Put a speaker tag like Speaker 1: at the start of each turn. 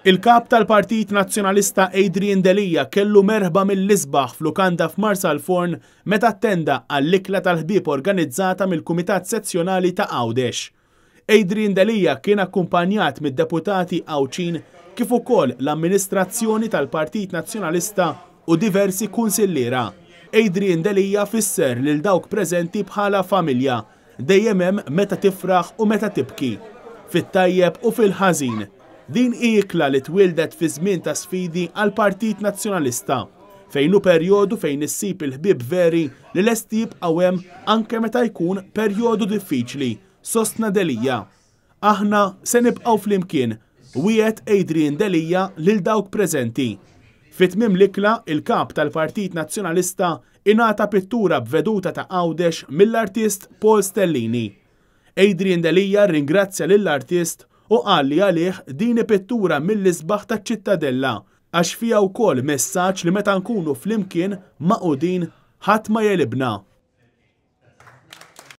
Speaker 1: Il-Kap tal-Partit Nazzjonalista Adrian Delia kellu merħba mill-isbaħ f'lukanda f'Marsalforn meta attenda għall-ikla tal-ħbieb organizzata mill-Kumitat Sezzjonali ta' Għawdex. Adrian Delia kien akkumpanjat mid-deputati Għawdxin kif ukoll l-amministrazzjoni tal-Partit Nazzjonalista u diversi kunsilliera. Adrian Delia fisser lil dawk preżenti bħala familja, dejjem hemm meta tifraħ u meta tibki, fit-tajjeb u fil-ħażin. Din hi ikla li twieldet fi żmien ta' sfidi għall-Partit Nazzjonalista, fejn hu perjodu fejn issib il-ħbieb veri li lesti jibqgħu hemm anke meta jkun perjodu diffiċli, sostna Delia. Aħna se nibqgħu flimkien, wiegħed Adrian Delia lil dawk preżenti. Fi tmiem l-ikla, il-Kap tal-Partit Nazzjonalista ingħata pittura b'veduta ta' Għawdex mill-artist Paul Stellini. Adrian Delia rringrazzja lill-artist u qal li għalih din hi pittura mill-isbaħ taċ-Ċittadella għax fiha wkoll messaġġ li meta nkunu flimkien magħqudin ħadd ma jegħlibna.